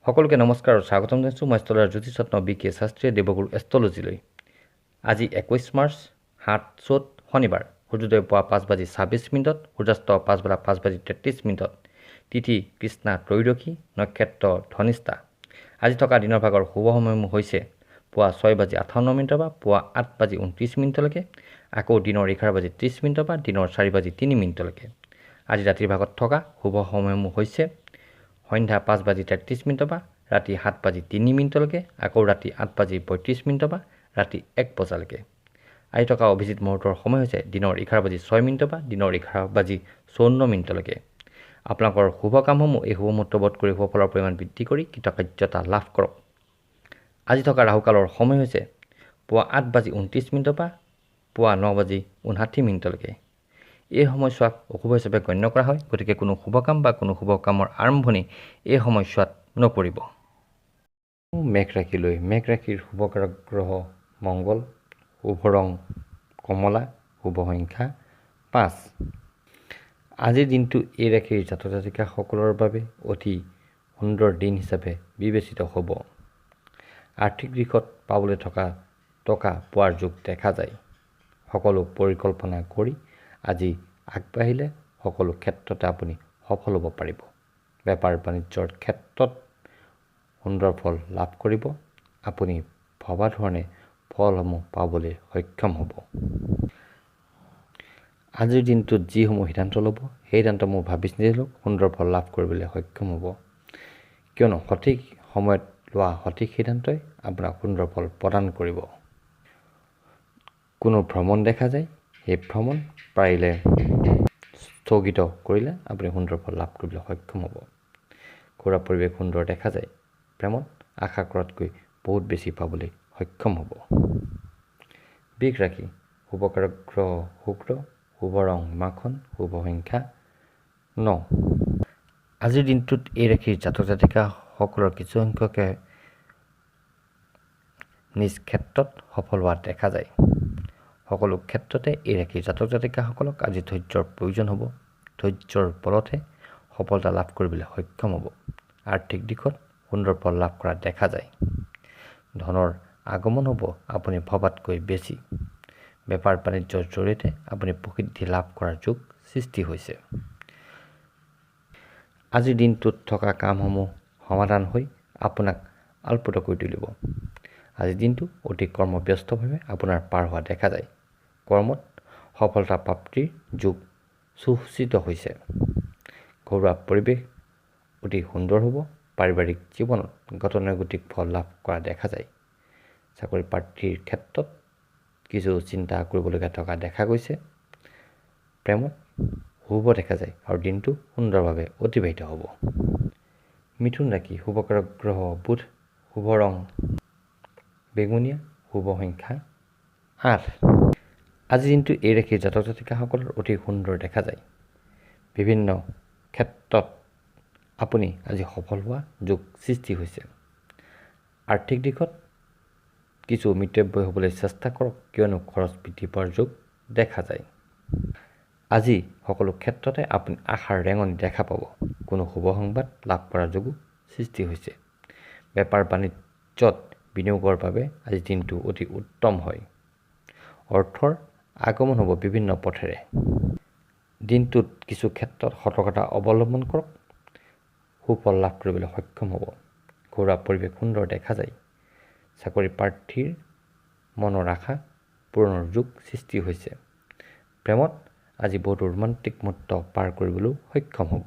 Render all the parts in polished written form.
সকলোকে নমস্কাৰ আৰু স্বাগতম জনাইছোঁ মই এষ্ট্ৰলজাৰ জ্যোতিষৰত্ন বি কে শাস্ত্ৰীয়ে দেৱগুৰু এষ্ট্ৰলজিলৈ। আজি 21 মাৰ্চ, 7 চ'ত, শনিবাৰ। সূৰ্যোদয় পুৱা 5 বাজি 26 মিনিটত, সূৰ্যাস্ত পাছবেলা 5 বাজি 33 মিনিটত। তিথি কৃষ্ণা ত্ৰয়োদশী, নক্ষত্ৰ ধনিষ্ঠা। আজি থকা দিনৰ ভাগৰ শুভ সময়সমূহ হৈছে পুৱা 6 বাজি 58 মিনিটৰ পৰা পুৱা 8 বাজি 29 মিনিটলৈকে, আকৌ দিনৰ 11 বাজি 30 মিনিটৰ পৰা দিনৰ 4 বাজি 3 মিনিটলৈকে। আজি ৰাতিৰ ভাগত থকা শুভ সময়সমূহ হৈছে সন্ধ্যা 5 বাজি 33 মিনিটৰ পৰা ৰাতি 7 বাজি 3 মিনিটলৈকে, আকৌ ৰাতি 8 বাজি 32 মিনিটৰ পৰা ৰাতি 1 বজালৈকে। আহি থকা অভিজিত মুহূৰ্তৰ সময় হৈছে দিনৰ 11 বাজি 6 মিনিটৰ পৰা দিনৰ 11 বাজি 54 মিনিটলৈকে। আপোনালোকৰ শুভ কামসমূহ এই শুভ মুহূৰ্তবোধ কৰি শুভ ফলৰ পৰিমাণ বৃদ্ধি কৰি কৃতকাৰ্যতা লাভ কৰক। আজি থকা ৰাহুকালৰ সময় হৈছে পুৱা 8 বাজি 29 মিনিটৰ পৰা পুৱা 9 বাজি 59 মিনিটলৈকে। এই সময়ছোৱাক অশুভ হিচাপে গণ্য কৰা হয়, গতিকে কোনো শুভ কাম বা কোনো শুভ কামৰ আৰম্ভণি এই সময়ছোৱাত নকৰিব। মেঘ ৰাশিলৈ। মেঘ ৰাশিৰ শুভকাৰক গ্ৰহ মংগল, শুভ ৰং কমলা, শুভ সংখ্যা 5। আজিৰ দিনটো এই ৰাশিৰ জাতক জাতিকাসকলৰ বাবে অতি সুন্দৰ দিন হিচাপে বিবেচিত হ'ব। আৰ্থিক দিশত পাবলৈ থকা টকা পোৱাৰ যোগ দেখা যায়। সকলো পৰিকল্পনা কৰি আজি আগবাঢ়িলে সকলো ক্ষেত্ৰতে আপুনি সফল হ'ব পাৰিব। বেপাৰ বাণিজ্যৰ ক্ষেত্ৰত সুন্দৰ ফল লাভ কৰিব। আপুনি ভবা ধৰণে ফলসমূহ পাবলৈ সক্ষম হ'ব। আজিৰ দিনটোত যিসমূহ সিদ্ধান্ত ল'ব, সেই সিদ্ধান্তসমূহ ভাবি চিন্তি লওক, সুন্দৰ ফল লাভ কৰিবলৈ সক্ষম হ'ব। কিয়নো সঠিক সময়ত লোৱা সঠিক সিদ্ধান্তই আপোনাক সুন্দৰ ফল প্ৰদান কৰিব। কোনো ভ্ৰমণ দেখা যায়, সেই ভ্ৰমণ পাৰিলে স্থগিত কৰিলে আপুনি সুন্দৰ ফল লাভ কৰিবলৈ সক্ষম হ'ব। ঘৰুৱা পৰিৱেশ সুন্দৰ দেখা যায়। প্ৰেমত আশা কৰাতকৈ বহুত বেছি পাবলৈ সক্ষম হ'ব। বৃষ ৰাশি, শুভকাৰক গ্ৰহ শুক্ৰ, শুভ ৰং মাখন, শুভ সংখ্যা 9। আজিৰ দিনটোত এই ৰাশিৰ জাতক জাতিকাসকলৰ কিছুসংখ্যকে নিজ ক্ষেত্ৰত সফল হোৱা দেখা যায়। সকলো ক্ষেত্ৰতে এই ৰাশিৰ জাতক জাতিকাসকলক আজি ধৈৰ্যৰ প্ৰয়োজন হ'ব। ধৈৰ্যৰ বলতহে সফলতা লাভ কৰিবলৈ সক্ষম হ'ব। আৰ্থিক দিশত সুন্দৰ ফল লাভ কৰা দেখা যায়। ধনৰ আগমন হ'ব আপুনি ভবাতকৈ বেছি। বেপাৰ বাণিজ্যৰ জৰিয়তে আপুনি প্ৰসিদ্ধি লাভ কৰাৰ যোগ সৃষ্টি হৈছে। আজিৰ দিনটোত থকা কামসমূহ সমাধান হৈ আপোনাক আপ্লুত কৰি তুলিব। আজিৰ দিনটো অতি কৰ্মব্যস্তভাৱে আপোনাৰ পাৰ হোৱা দেখা যায়। কৰ্মত সফলতা প্ৰাপ্তিৰ যোগ সুসূচিত হৈছে। ঘৰুৱা পৰিৱেশ অতি সুন্দৰ হ'ব। পাৰিবাৰিক জীৱনত গতানুগতিক ফল লাভ কৰা দেখা যায়। চাকৰি প্ৰাৰ্থীৰ ক্ষেত্ৰত কিছু চিন্তা কৰিবলগীয়া থকা দেখা গৈছে। প্ৰেমত শুভ দেখা যায় আৰু দিনটো সুন্দৰভাৱে অতিবাহিত হ'ব। মিথুন ৰাশি, শুভকাৰক গ্ৰহ বুধ, শুভ ৰং বেঙুনীয়া, শুভ সংখ্যা 8। আজিৰ দিনটো এই ৰাশিৰ জাতক জাতিকাসকলৰ অতি সুন্দৰ দেখা যায়। বিভিন্ন ক্ষেত্ৰত আপুনি আজি সফল হোৱা যোগ সৃষ্টি হৈছে। আৰ্থিক দিশত কিছু মিতব্যয়ী হ'বলৈ চেষ্টা কৰক, কিয়নো খৰচ বৃদ্ধি পোৱাৰ যোগ দেখা যায়। আজি সকলো ক্ষেত্ৰতে আপুনি আশাৰ ৰেঙনি দেখা পাব। কোনো শুভ সংবাদ লাভ কৰাৰ যোগো সৃষ্টি হৈছে। বেপাৰ বাণিজ্যত বিনিয়োগৰ বাবে আজি দিনটো অতি উত্তম হয়। অৰ্থৰ আগমন হ'ব বিভিন্ন পথেৰে। দিনটোত কিছু ক্ষেত্ৰত সতৰ্কতা অৱলম্বন কৰক, সুফল লাভ কৰিবলৈ সক্ষম হ'ব। ঘৰুৱা পৰিৱেশ সুন্দৰ দেখা যায়। চাকৰি প্ৰাৰ্থীৰ মনৰ আশা পূৰণৰ যোগ সৃষ্টি হৈছে। প্ৰেমত আজি বহুতো ৰোমান্টিক মুহূৰ্ত পাৰ কৰিবলৈও সক্ষম হ'ব।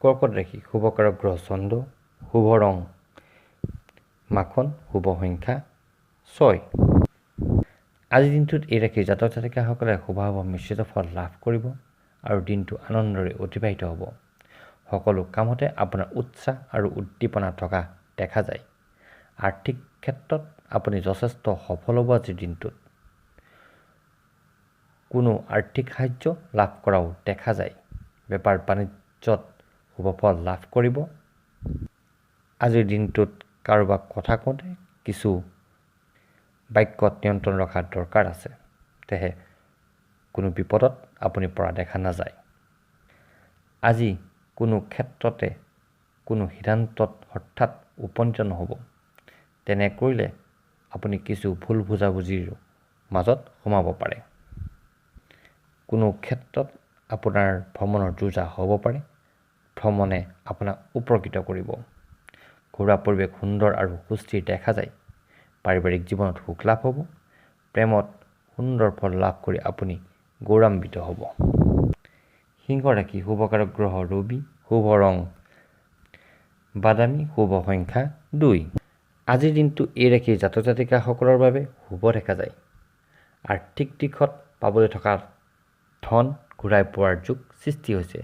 কৰ্কট ৰাশি, শুভকাৰক গ্ৰহ চন্দ্ৰ, শুভ ৰং মাখন, শুভ সংখ্যা 6। আজিৰ দিনটোত এই ৰাশিৰ জাতক জাতিকাসকলে শুভাশুভ মিশ্ৰিত ফল লাভ কৰিব আৰু দিনটো আনন্দৰে অতিবাহিত হ'ব। সকলো কামতে আপোনাৰ উৎসাহ আৰু উদ্দীপনা থকা দেখা যায়। আৰ্থিক ক্ষেত্ৰত আপুনি যথেষ্ট সফল হ'ব। আজিৰ দিনটোত কোনো আৰ্থিক সাহায্য লাভ কৰাও দেখা যায়। বেপাৰ বাণিজ্যত শুভ ফল লাভ কৰিব। আজিৰ দিনটোত কাৰোবাক কথা কওঁতে কিছু বাক্যত নিয়ন্ত্ৰণ ৰখাৰ দৰকাৰ আছে, তেহে কোনো বিপদত আপুনি পৰা দেখা নাযায়। আজি কোনো ক্ষেত্ৰতে কোনো সিদ্ধান্তত হঠাৎ উপনীত নহ'ব। তেনে কৰিলে আপুনি কিছু ভুল বুজাবুজিৰ মাজত সোমাব পাৰে। কোনো ক্ষেত্ৰত আপোনাৰ ভ্ৰমণৰ যোজা হ'ব পাৰে। ভ্ৰমণে আপোনাক উপকৃত কৰিব। ঘৰুৱা পৰিৱেশ সুন্দৰ আৰু সুস্থিৰ দেখা যায়। পাৰিবাৰিক জীৱনত সুখ লাভ হ'ব। প্ৰেমত সুন্দৰ ফল লাভ কৰি আপুনি গৌৰৱান্বিত হ'ব। সিংহ ৰাশি শুভকাৰক গ্ৰহ ৰবি, শুভ ৰং বাদামী, শুভ সংখ্যা 2। আজিৰ দিনটো এই ৰাশিৰ জাতক জাতিকাসকলৰ বাবে শুভ দেখা যায়। আৰ্থিক দিশত পাবলৈ থকা ধন ঘূৰাই পোৱাৰ যোগ সৃষ্টি হৈছে।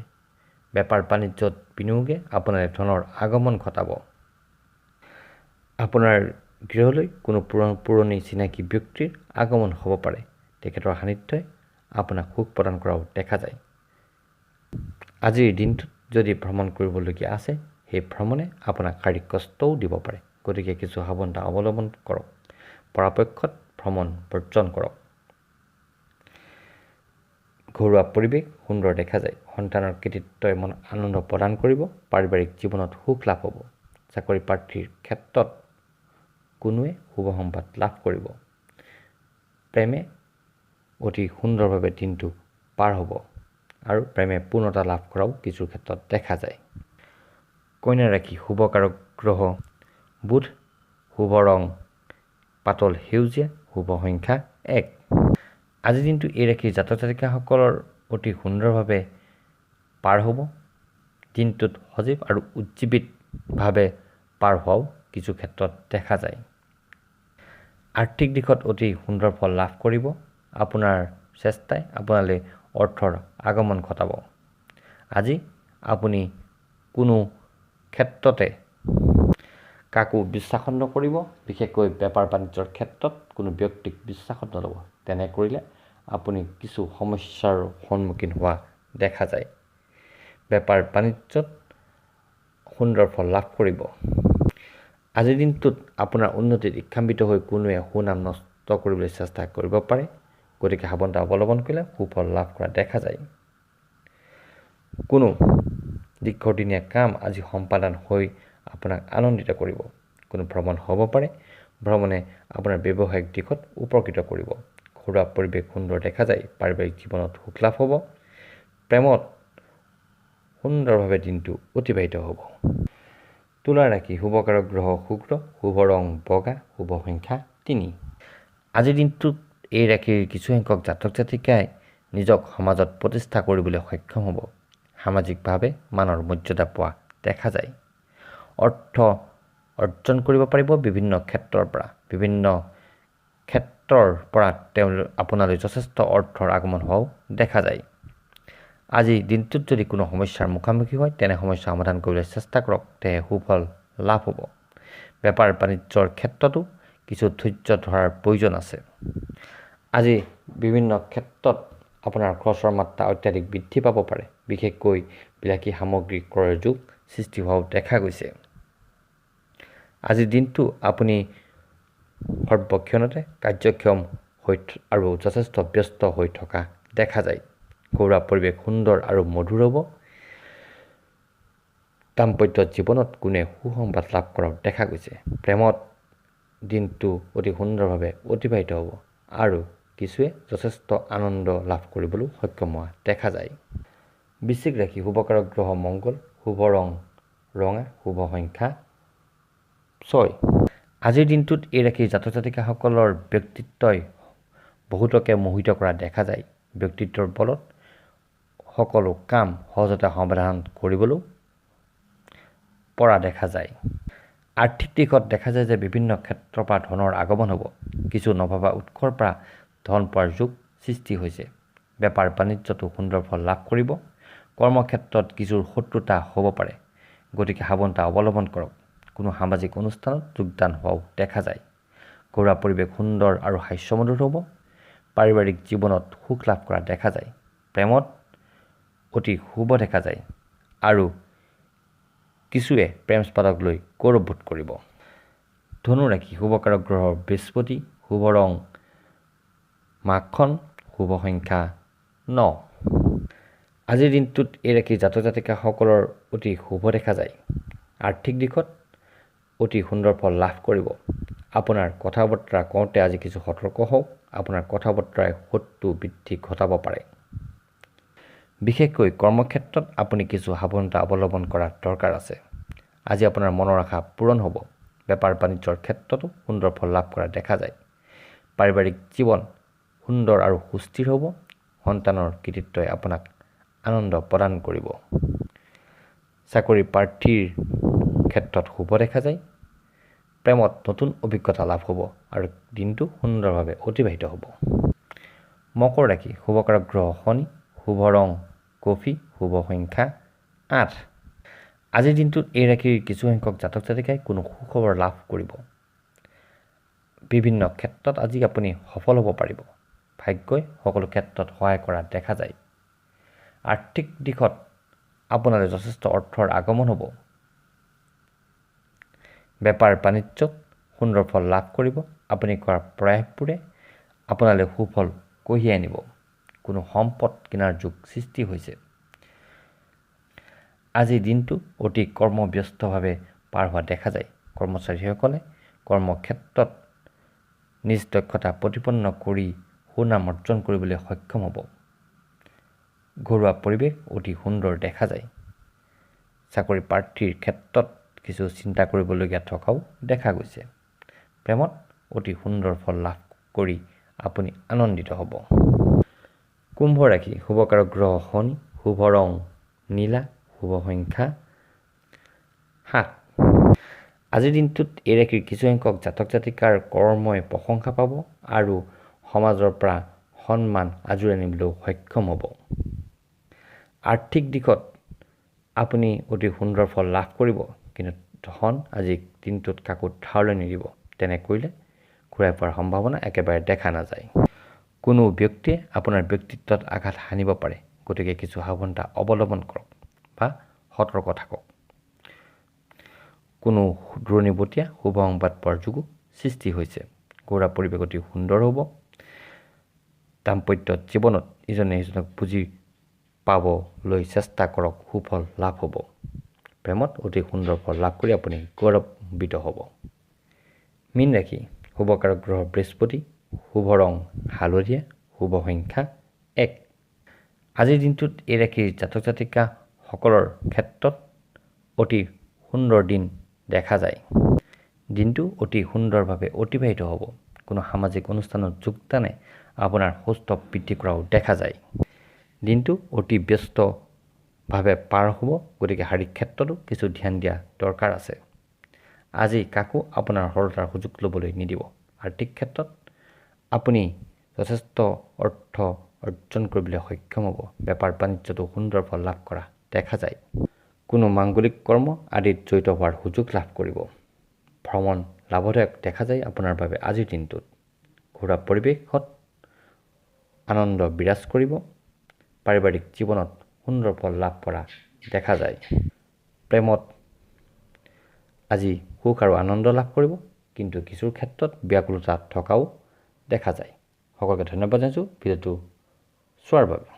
বেপাৰ বাণিজ্যত বিনিয়োগে আপোনাৰ ধনৰ আগমন ঘটাব। আপোনাৰ গৃহলৈ কোনো পুৰণি চিনাকি ব্যক্তিৰ আগমন হ'ব পাৰে। তেখেতৰ সান্নিধ্যই আপোনাক সুখ প্ৰদান কৰাও দেখা যায়। আজিৰ দিনটোত যদি ভ্ৰমণ কৰিবলগীয়া আছে, সেই ভ্ৰমণে আপোনাক শাৰীৰিক কষ্টও দিব পাৰে। গতিকে কিছু সাৱধানতা অৱলম্বন কৰক। পৰাপক্ষত ভ্ৰমণ বৰ্জন কৰক। ঘৰুৱা পৰিৱেশ সুন্দৰ দেখা যায়। সন্তানৰ কৃতিত্বই মন আনন্দ প্ৰদান কৰিব। পাৰিবাৰিক জীৱনত সুখ লাভ হ'ব। চাকৰি প্ৰাৰ্থীৰ ক্ষেত্ৰত কোনোৱে শুভ সংবাদ লাভ কৰিব। প্ৰেমে অতি সুন্দৰভাৱে দিনটো পাৰ হ'ব আৰু প্ৰেমে পূৰ্ণতা লাভ কৰাও কিছু ক্ষেত্ৰত দেখা যায়। কন্যা ৰাশি শুভকাৰক গ্ৰহ বুধ, শুভ ৰং পাতল সেউজীয়া, শুভ সংখ্যা 1। আজিৰ দিনটো এই ৰাশিৰ জাতক জাতিকাসকলৰ অতি সুন্দৰভাৱে পাৰ হ'ব। দিনটোত সজীৱ আৰু উজ্জীৱিতভাৱে পাৰ হোৱাও কিছু ক্ষেত্ৰত দেখা যায়। আৰ্থিক দিশত অতি সুন্দৰ ফল লাভ কৰিব। আপোনাৰ চেষ্টাই আপোনালৈ অৰ্থৰ আগমন ঘটাব। আজি আপুনি কোনো ক্ষেত্ৰতে কাকো বিশ্বাসত নকৰিব। বিশেষকৈ বেপাৰ বাণিজ্যৰ ক্ষেত্ৰত কোনো ব্যক্তিক বিশ্বাসত নল'ব। তেনে কৰিলে আপুনি কিছু সমস্যাৰ সন্মুখীন হোৱা দেখা যায়। বেপাৰ বাণিজ্যত সুন্দৰ ফল লাভ কৰিব। আজিৰ দিনটোত আপোনাৰ উন্নতিত ঈৰ্ষান্বিত হৈ কোনোৱে সুনাম নষ্ট কৰিবলৈ চেষ্টা কৰিব পাৰে। গতিকে সাৱধানতা অৱলম্বন কৰিলে সুফল লাভ কৰা দেখা যায়। কোনো দীৰ্ঘদিনীয়া কাম আজি সম্পাদন হৈ আপোনাক আনন্দিত কৰিব। কোনো ভ্ৰমণ হ'ব পাৰে। ভ্ৰমণে আপোনাৰ ব্যৱসায়িক দিশত উপকৃত কৰিব। ঘৰুৱা পৰিৱেশ সুন্দৰ দেখা যায়। পাৰিবাৰিক জীৱনত সুখ লাভ হ'ব। প্ৰেমত সুন্দৰভাৱে দিনটো অতিবাহিত হ'ব। তুলা ৰাশি শুভকাৰক গ্ৰহ শুক্ৰ, শুভ ৰং বগা, শুভ সংখ্যা 3। আজিৰ দিনটোত এই ৰাশিৰ কিছুসংখ্যক জাতক জাতিকাই নিজক সমাজত প্ৰতিষ্ঠা কৰিবলৈ সক্ষম হ'ব। সামাজিকভাৱে মানৰ মৰ্যাদা পোৱা দেখা যায়। অৰ্থ অৰ্জন কৰিব পাৰিব বিভিন্ন ক্ষেত্ৰৰ পৰা। বিভিন্ন ক্ষেত্ৰৰ পৰা তেওঁ আপোনালৈ যথেষ্ট অৰ্থৰ আগমন হোৱাও দেখা যায়। আজি দিনটোত যদি কোনো সমস্যাৰ মুখামুখি হয়, তেনে সমস্যা সমাধান কৰিবলৈ চেষ্টা কৰক, তে সুফল লাভ হ'ব। বেপাৰ বাণিজ্যৰ ক্ষেত্ৰতো কিছু ধৈৰ্য ধৰাৰ প্ৰয়োজন আছে। আজি বিভিন্ন ক্ষেত্ৰত আপোনাৰ খৰচৰ মাত্ৰা অত্যাধিক বৃদ্ধি পাব পাৰে। বিশেষকৈ বিলাসী সামগ্ৰী ক্ৰয়ৰ যোগ সৃষ্টি হোৱাও দেখা গৈছে। আজিৰ দিনটো আপুনি সৰ্বক্ষণতে কাৰ্যক্ষম হৈ আৰু যথেষ্ট ব্যস্ত হৈ থকা দেখা যায়। ঘৰুৱা পৰিৱেশ সুন্দৰ আৰু মধুৰ হ'ব। দাম্পত্য জীৱনত কোনে সুসংবাদ লাভ কৰাও দেখা গৈছে। প্ৰেমত দিনটো অতি সুন্দৰভাৱে অতিবাহিত হ'ব আৰু কিছুৱে যথেষ্ট আনন্দ লাভ কৰিবলৈ সক্ষম হোৱা দেখা যায়। বৃশ্চিক ৰাশি শুভকাৰক গ্ৰহ মংগল, শুভ ৰং ৰঙা, শুভ সংখ্যা 6। আজিৰ দিনটোত এই ৰাশিৰ জাতক জাতিকাসকলৰ ব্যক্তিত্বই বহুতকে মোহিত কৰা দেখা যায়। ব্যক্তিত্বৰ বলত সকলো কাম সহজতে সমাধান কৰিবলৈ পৰা দেখা যায়। আৰ্থিক দিশত দেখা যায় যে বিভিন্ন ক্ষেত্ৰৰ পৰা ধনৰ আগমন হ'ব। কিছু নভবা উৎসৰ পৰা ধন পোৱাৰ যোগ সৃষ্টি হৈছে। বেপাৰ বাণিজ্যতো সুন্দৰ ফল লাভ কৰিব। কৰ্মক্ষেত্ৰত কিছুৰ শত্ৰুতা হ'ব পাৰে, গতিকে সাৱধানতা অৱলম্বন কৰক। কোনো সামাজিক অনুষ্ঠানত যোগদান হোৱাও দেখা যায়। ঘৰুৱা পৰিৱেশ সুন্দৰ আৰু হাস্যমধুৰ হ'ব। পাৰিবাৰিক জীৱনত সুখ লাভ কৰা দেখা যায়। প্ৰেমত অতি শুভ দেখা যায় আৰু কিছুৱে প্ৰেমস্পাদক লৈ গৌৰৱবোধ কৰিব। ধনু ৰাশি শুভকাৰক গ্ৰহ বৃহস্পতি, শুভ ৰং মাখন, শুভ সংখ্যা 9। আজিৰ দিনটোত এই ৰাশিৰ জাতক জাতিকাসকলৰ অতি শুভ দেখা যায়। আৰ্থিক দিশত অতি সুন্দৰ ফল লাভ কৰিব। আপোনাৰ কথা বতৰা কওঁতে আজি কিছু সতৰ্ক হওক। আপোনাৰ কথা বতৰাই শত্ৰু বৃদ্ধি ঘটাব পাৰে। বিশেষকৈ কৰ্মক্ষেত্ৰত আপুনি কিছু সাৱধানতা অৱলম্বন কৰাৰ দৰকাৰ আছে। আজি আপোনাৰ মনৰ আশা পূৰণ হ'ব। বেপাৰ বাণিজ্যৰ ক্ষেত্ৰতো সুন্দৰ ফল লাভ কৰা দেখা যায়। পাৰিবাৰিক জীৱন সুন্দৰ আৰু সুস্থিৰ হ'ব। সন্তানৰ কৃতিত্বই আপোনাক আনন্দ প্ৰদান কৰিব। চাকৰি প্ৰাৰ্থীৰ ক্ষেত্ৰত শুভ দেখা যায়। প্ৰেমত নতুন অভিজ্ঞতা লাভ হ'ব আৰু দিনটো সুন্দৰভাৱে অতিবাহিত হ'ব। মকৰ ৰাশি, শুভকাৰক গ্ৰহ শনি, শুভ ৰং কফি, শুভ সংখ্যা 8। আজিৰ দিনটোত এই ৰাশিৰ কিছুসংখ্যক জাতক জাতিকাই কোনো সুখবৰ লাভ কৰিব। বিভিন্ন ক্ষেত্ৰত আজি আপুনি সফল হ'ব পাৰিব। ভাগ্যই সকলো ক্ষেত্ৰত সহায় কৰা দেখা যায়। আৰ্থিক দিশত আপোনালৈ যথেষ্ট অৰ্থৰ আগমন হ'ব। বেপাৰ বাণিজ্যত সুন্দৰ ফল লাভ কৰিব। আপুনি কৰা প্ৰয়াসবোৰে আপোনালৈ সুফল কঢ়িয়াই আনিব। কোনো সম্পদ কিনাৰ যোগ সৃষ্টি হৈছে। আজিৰ দিনটো অতি কৰ্মব্যস্তভাৱে পাৰ হোৱা দেখা যায়। কৰ্মচাৰীসকলে কৰ্মক্ষেত্ৰত নিজ দক্ষতা প্ৰতিপন্ন কৰি সুনাম অৰ্জন কৰিবলৈ সক্ষম হ'ব। ঘৰুৱা পৰিৱেশ অতি সুন্দৰ দেখা যায়। চাকৰি প্ৰাৰ্থীৰ ক্ষেত্ৰত কিছু চিন্তা কৰিবলগীয়া থকাও দেখা গৈছে। প্ৰেমত অতি সুন্দৰ ফল লাভ কৰি আপুনি আনন্দিত হ'ব। কুম্ভ ৰাশি, শুভকাৰক গ্ৰহ শনি, শুভ ৰং নীলা, শুভ সংখ্যা 7। আজিৰ দিনটোত এই ৰাশিৰ কিছুসংখ্যক জাতক জাতিকাৰ কৰ্মই প্ৰশংসা পাব আৰু সমাজৰ পৰা সন্মান আজুৰি আনিবলৈও সক্ষম হ'ব। আৰ্থিক দিশত আপুনি অতি সুন্দৰ ফল লাভ কৰিব, কিন্তু ধন আজি দিনটোত কাকো ধাৰলৈ নিদিব। তেনে কৰিলে ঘূৰাই পোৱাৰ সম্ভাৱনা একেবাৰে দেখা নাযায়। কোনো ব্যক্তিয়ে আপোনাৰ ব্যক্তিত্বত আঘাত হানিব পাৰে, গতিকে কিছু সাৱধানতা অৱলম্বন কৰক বা সতৰ্ক থাকক। কোনো দূৰণিবটীয়া শুভ সংবাদ পোৱাৰ যোগো সৃষ্টি হৈছে। ঘৰুৱা পৰিৱেশ অতি সুন্দৰ হ'ব। দাম্পত্য জীৱনত ইজনে সিজনক বুজি পাবলৈ চেষ্টা কৰক, সুফল লাভ হ'ব। প্ৰেমত অতি সুন্দৰ ফল লাভ কৰি আপুনি গৌৰৱান্বিত হ'ব। মীন ৰাশি, শুভকাৰক গ্ৰহ বৃহস্পতি, শুভ ৰং হালধীয়া, শুভ সংখ্যা 1। আজিৰ দিনটোত এই ৰাশিৰ জাতক জাতিকাসকলৰ ক্ষেত্ৰত অতি সুন্দৰ দিন দেখা যায়। দিনটো অতি সুন্দৰভাৱে অতিবাহিত হ'ব। কোনো সামাজিক অনুষ্ঠানত যোগদানে আপোনাৰ সৌষ্ঠৱ বৃদ্ধি কৰাও দেখা যায়। দিনটো অতি ব্যস্তভাৱে পাৰ হ'ব, গতিকে শাৰীৰিক ক্ষেত্ৰতো কিছু ধ্যান দিয়া দৰকাৰ আছে। আজি কাকো আপোনাৰ সৰলতাৰ সুযোগ ল'বলৈ নিদিব। আৰ্থিক ক্ষেত্ৰত আপুনি যথেষ্ট অৰ্থ অৰ্জন কৰিবলৈ সক্ষম হ'ব। বেপাৰ বাণিজ্যতো সুন্দৰ ফল লাভ কৰা দেখা যায়। কোনো মাংগলিক কৰ্ম আদিত জড়িত হোৱাৰ সুযোগ লাভ কৰিব। ভ্ৰমণ লাভদায়ক দেখা যায় আপোনাৰ বাবে আজিৰ দিনটোত। ঘৰুৱা পৰিৱেশত আনন্দ বিৰাজ কৰিব। পাৰিবাৰিক জীৱনত সুন্দৰ ফল লাভ কৰা দেখা যায়। প্ৰেমত আজি সুখ আৰু আনন্দ লাভ কৰিব, কিন্তু কিছুৰ ক্ষেত্ৰত ব্যাকুলতা থকাও দেখা যায়। সকলোকে ধন্যবাদ জনাইছোঁ ভিডিঅ'টো চোৱাৰ বাবে।